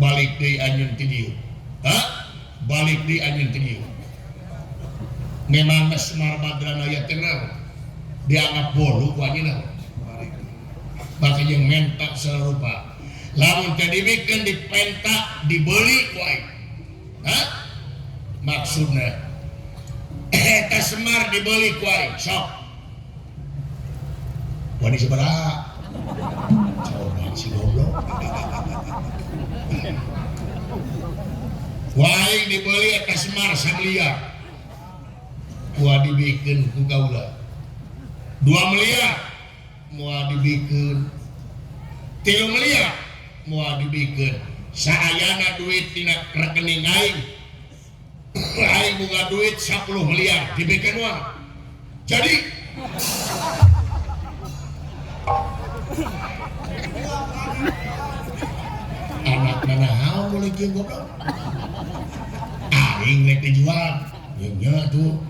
Balik deui anjeun ti dieu. Hah? Balik deui anjeun ti dieu. Memang Semar Badranaya teh naon? Dianggap bolu ku anjeunna. Baka jeung menta sarupa. Lamun teh dibikeun dipenta dibeli ku aing. Hah? Maksudna eta Semar dibeli ku aing. Sok. Wani sabaraha? Coba si goblok. Ku aing dibeli eta Semar samiliar. Moal dibikeun ku kaula. 2 miliar moal dibikeun. 3 miliar moal dibikeun. Saayana duit tina rekening aing. Aing boga duit 10 miliar dibikeun moal. Jadi anak mana haon boleh kieu goblok. Aing rek dijual. Nya tuh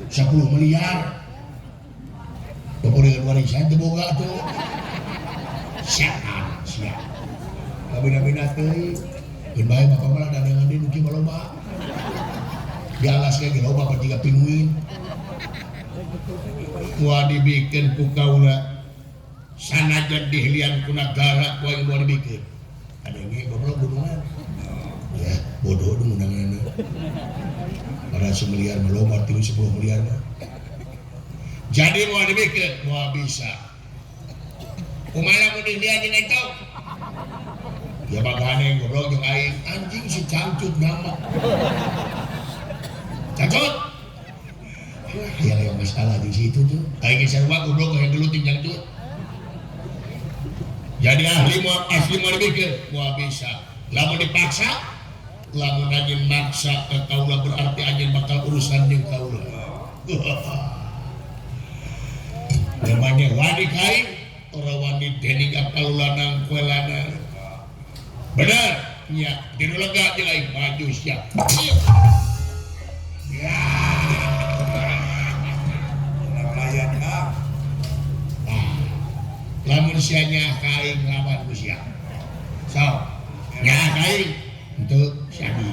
10 miliar. Pemulihan warisan teu boga tuh. Siap, siap. Kabina-bina teuing. Keun bae bapak mah dagangan deui nu kieu mah loba. Di alas ge loba apa tiga pinguin. Moal dibikeun ku kaula. Sanajan dihlian ku nagara ku aing moal dibikeun. Adenge goblok gunungan. Ya, bodoh nu undanganna. Padahal semiliar mah loba tilu 10 miliar mah. Jadi moal dibikeun, moal bisa. Kumaha mun dihlian jeung entong? Ya bagane goblok jeung aing, anjing si cangcut ngamak. Cangcut. Ya yang masalah di situ tuh. Aing geus sarua goblok yang dulu ting cangcut. Jadi ahli moal asli moal dibikeun, moal bisa. Lamun dipaksa, lamun anjeun maksa ka kaula berarti anjeun bakal urusan jeung kaula. Namanya wani kain, ora wani dening kalulanang kowe lanang. Bener, nya dinu lega jeung aing maju siap. Ya. Layan ah. Nah, lamun sia nyaah ka aing lawan ku sia. Sok, nyaah ka aing henteu syadi.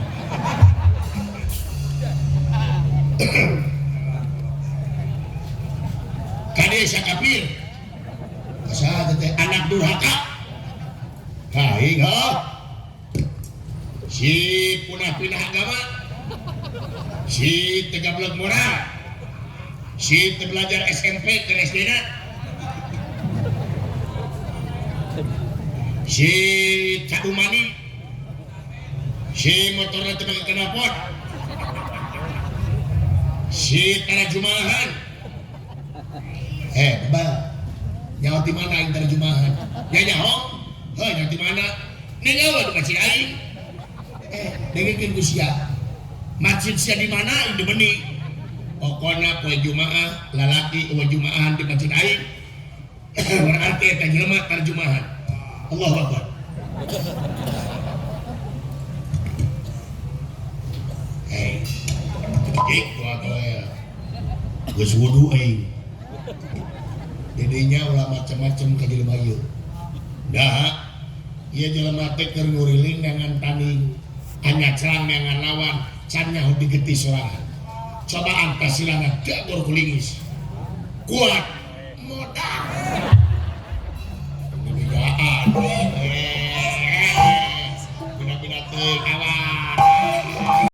Kade sakapir. Saha teh anak durhaka. Ka aing heuh. Si punah-pinah agama. Si teu gablek moral. Si teu belajar SMP ke SD na. Si cadumani. Si motorna teu make knalpot. Si tarajumahan. Bebal. Nyaho di mana aing tarajumahan? Ya nyaho. Heuh, nyaho di mana? Nyaho di masjid aing. Dengekeun ku sia. Masjid sia di mana aing dibeni? Pokona poe Jumaah lalaki poe Jumaahan di masjid aing. Berarti eta jelema tarjumahan. Allahu Akbar. Hei. Cik atuh ya. Geus wudu aing. Didinya ulah macem-macem ka jelema ieu. Dah. Ieu jelema teh keur nguriling neangan tanding. Anyacrang neangan lawan, can nyaho digeti sorangan. Cobaan pasilana dagor kulingis. Kuat modal. Bina-binaan. Bina-bina teuing awas.